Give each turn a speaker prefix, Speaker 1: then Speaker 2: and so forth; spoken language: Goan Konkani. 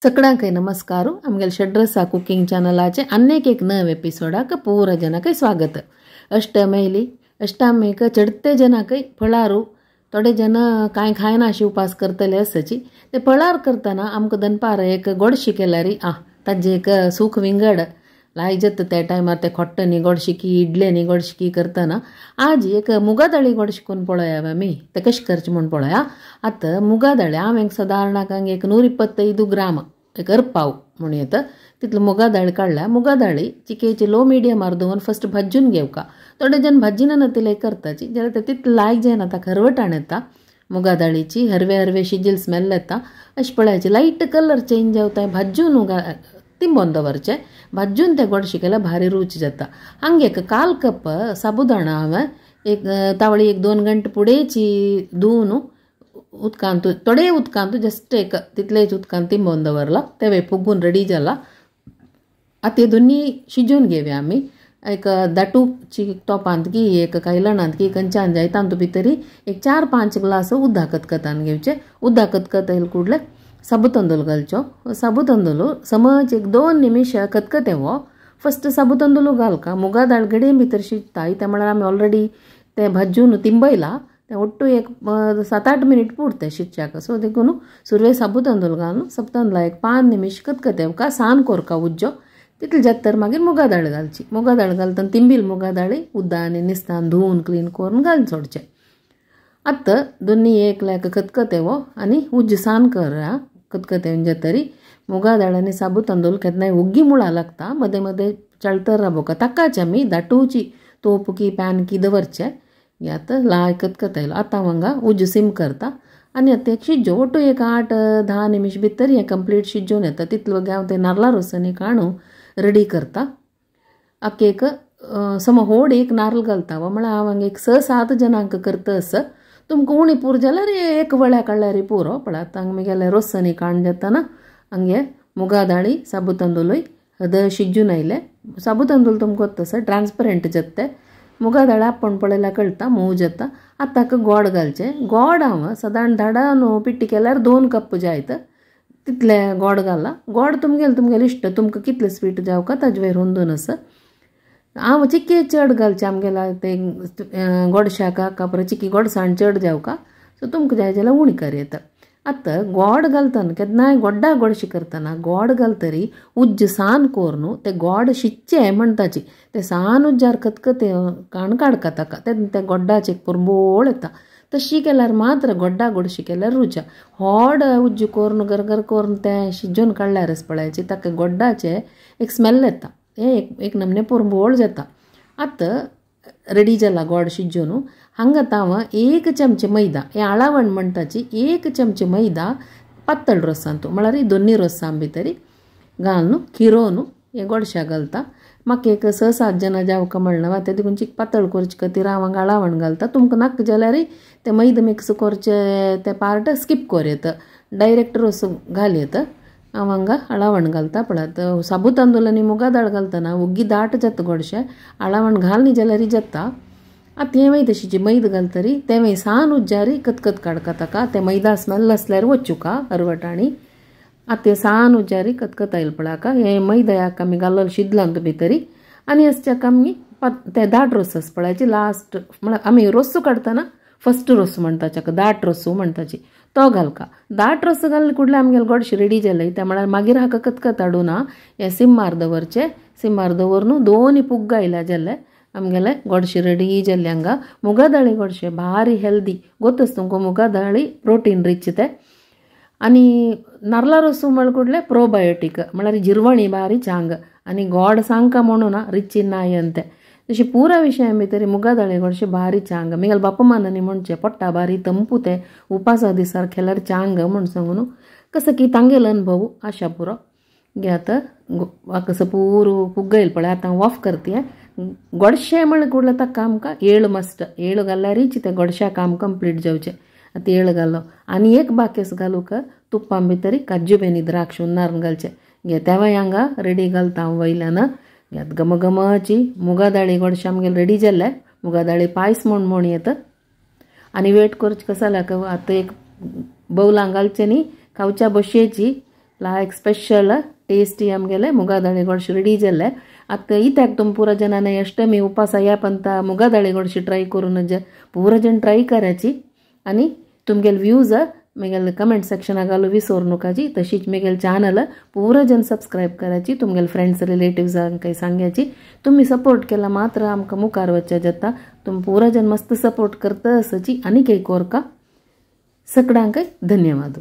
Speaker 1: सगळ्यांकय नमस्कार. आमगेले षड्रसा कुकिंग चॅनलाचे अनेक एक नव एपिसोडाक पूरा जनाकय स्वागत. अष्टमेली अष्टमेक चडते जनाकय फळारू थोडे जन कांय खायना अशी उपास करतले आसची ते फळार करतना आमकां दनपार एक गोडशी केल्यारी आ ताजे एक सूख विंगड लायजत त्या टायमार ते खोट्टनी गोडशिकी इडल्यानी गोडशिकी करतना आज एक मुगा दाळी गोडशी करून पळोवया आमी ते कशें करचें म्हूण पळोवया. आतां मुगा दाळी हांवें सादारणाक एक 125 ग्राम एक अर्पाव म्हूण येता तितलो मुगा दाळ काडल्या. मुगा दाळी चिकेची लो मिडियम दवरून फस्ट भाजून घेवका. थोडे जण भाजीना नतिले करताची जाल्यार ते तितले लायक जायना ताका हरवटाण येता. मुगा दाळीची हरवे हरवे शिजील स्मेल येता अशें पळयाचे लायट कलर चेंज जावता भाजून तिंबोन दवरचे भाजून ते गोडशी केल्यार भारी रूच जाता. हांगा एक काल कप साबुदाणा हांवें एक तावळी एक 2 घंटे पुडेची धुवन उदकांत थोडे उदकांत जस्ट एक तितलेच उदकांत तिंबोवन दवरला ते फुगून रेडी जाला. आतां हे दोन्ही शिजोवन घेवया आमी एक दाटूची तोपांत की एक कायलणांत की खंयच्यान जाय तातूंत भितरी एक 4-5 ग्लास उदक कतकतान घेवचे. उदक कतकत येयले कुडले साबू तांदूळ घालचो. साबू तांदूळ समज एक 2 निमिश कतकत येवो फस्ट साबू तांदूळ घालका. मुगा दाळ गडे भितर शिजता त्या म्हळ्यार आमी ऑलरेडी ते भाजून तिंबयला ते ಒಟ್ಟು एक 7-8 मिनिट पुरते शिजच्याक. सो देखून सुरवे साबू तांदूळ घालून साबू तांदूळ एक 5 निमिश कतकत येवका सान कोरका उज्जो तितले जाता तर मागीर मुगा दाळ घालची. मुगा दाळ घालतना तिंबील मुगा दाळी उदक आनी निस्तान धुवन क्लीन करून घालून सोडचें. आतां दोन्ही एक लायक कतकत येवो आनी उज्ज सान कर कतकत येवन जातरी मुगा दाळ आनी साबू तांदूळ केन्नाय उग्गी मुळां लागता मदें मदें चळतर राबोवका. ताकाच आमी दाटूची तोप की पॅन की दवरचे. आतां लाय कतकत येयलो आतां हांगा उज्ज सिम करता आनी आतां एक शिजो ಒಟ್ಟು एक 8-10 निमिश भितर हें कंप्लीट शिजोवन येता. तितलो हांव ते नारला रोसांनी काणू रेडी करता. आख्खे एक सम होड एक नारल घालता म्हळ्यार हांव हांगा एक 6-7 जणांक करता आसा. तुमकां उणी पूर जाल्यार एक वळ्या काडल्यार पुरो. पण आतां हांगा म्हगेलें रोसांनी काण जातना हांगे मुगा दाळी साबू तांदूळय हद शिजून आयले. साबू तांदूळ तुमकां तसो ट्रान्सपरंट जाता. मुगा दाळ आपूण पळयल्यार कळटा मोव जाता. आतां ताका गोड घालचें. गोड हांव सादारण धाडान पिट्टी केल्यार 2 कप जायत तितले गोड घाला. गोड तुमगेलें तुमगेलें इश्ट तुमकां कितलें स्वीट जावका ताजे वयर अंदून आसा. हांव चिके चड घालचें आमगेल्या ते गोडशाक कापरा चिकी गोडसाण चड जावका सो तुमकां जाय जाल्यार उणी कर येता. आतां गोड घालतना केन्नाय गोड्डा गोडशी करतना गोड घालतरी उज्ज सान कोरून ते गोड शिजचें म्हणटाची ते सान उज्जार कतकत काण काडका ताका ते गोड्डाचें एक पुरंबोळ येता. तशी केल्यार मात्र गोड्डा गोडशी केल्यार रुचा. होड उज्ज कोरून गरगर करून तें शिजोवन काडल्यार पळयाची ताका गोड्डाचें एक स्मेल येता हें एक नमने पुरंबोळ जाता. आतां रेडी जाला गोड शिजोवन. हांगा हांव 1 चमचे मैदा हे आळावण म्हणटाची 1 चमचे मैदा पातळ रोसांत म्हळ्यार दोन्ही रोसां भितरी घालून खिरोवन हे गोडशा घालता. म्हाका एक 6-7 जाणां जावका म्हणलें आतां देखून चिक पातळ करचे खातीर हांव हांगा आळावण घालता. तुमकां नाका जाल्यार ते मैदा मिक्स करचे ते पार्ट स्कीप कर येता डायरेक्ट रोस घाल येता. हांव हांगा आळावण घालता. पळयात साबू तांदूळ आनी मुगा दाळ घालतना उग्गी दाट जाता गोडशें आळावण घालनी जाल्यार जाता. आतां हें मागीर तशीची मैदा घालतरी तें मागीर सान उज्जारी कतकत काडका ताका तें मैदा स्मेल आसल्यार वचुका हरवटाणी. आतां तें सान उज्जारी कतकत आयल पळयाका हें मैद्याक आमी घालल शिजलां भितरी आनी असच्याक आमी ते दाट रोस आसा पळयाची लास्ट म्हळ्यार आमी रोस काडटना फस्ट रोस म्हणटाचे दाट रोस म्हणटाची तो घालका. दाट रोस घाल कुडले आमगेले गोडशी रेडी जाले त्या म्हळ्यार मागीर हाका कतकत हाडूना हें सिम्मार दवरचें. सिम्मार दवरून दोनी पुग्ग आयल्या जाले आमगेले गोडशी रेडी जाल्ले. हांगा मुगा दाळी गोडशे भारी हेल्दी गोतच तुमकां मुगा दाळी प्रोटीन रिच ते आनी नारला रोस म्हळ्यार कुडले प्रोबायोटीक म्हळ्यार जिरवणी भारी चांग आनी गोड सांगका म्हणून ना रिच इन आयन ते तशी पुरा विशया भितर मुगा दाळी गोडशे भारी चांग. म्हगेले बापा मानांनी म्हणचें पोट्टा भारी तंपू ते उपासा दिसार खेल्यार चांग म्हूण सांगून कसं की तांगेलो अनुभव आशा पुरो. घे आतां कसं पुरो पुगयल पळय आतां ऑफ करते. गोडशें म्हळ्यार कुडलें ताका आमकां येळ मस्ट येळ घाल्यारीच तें गोडश्या काम कंप्लीट जावचें. आतां येळ घालो आनी एक बाकेस घालूंक तुप्पां भितरी काजू बेनी द्राक्ष उन्नार घालचें. घे तेवय हांगा रेडी घालता हांव वयल्यान. घेत गमगमाची मुगा दाळी गोडशें आमगेलें रेडी जालें. मुगा दाळी पायस म्हूण म्हण येता आनी वेट करचें कसो जाल्यार आतां एक बौलां घालचें न्ही खावच्या बशयेची लायक स्पेशल टेस्टी आमगेले मुगादाळे गोडशे रेडी जाले. आतां इत्याक तुम पुरा जनाने अष्टमी उपासा या पंत मुगादाळे गोडशी ट्राय करून पुरा जण ट्राय करायची आनी तुमगेले व्यूज मेगेले कमेंट सेक्शनाक घालू विसरू नकाची. तशीच मेगेले चॅनल पुरा जण सबस्क्रायब करायची, तुमगेले फ्रेंड्स रिलेटिव्सांक सांगायची. तुम्ही सपोर्ट केला मात्र आमकां मुखार वचच्या जाता. तुम पुरा जण मस्त सपोर्ट करता असची आनी एक कोरका. सगळ्यांक धन्यवाद.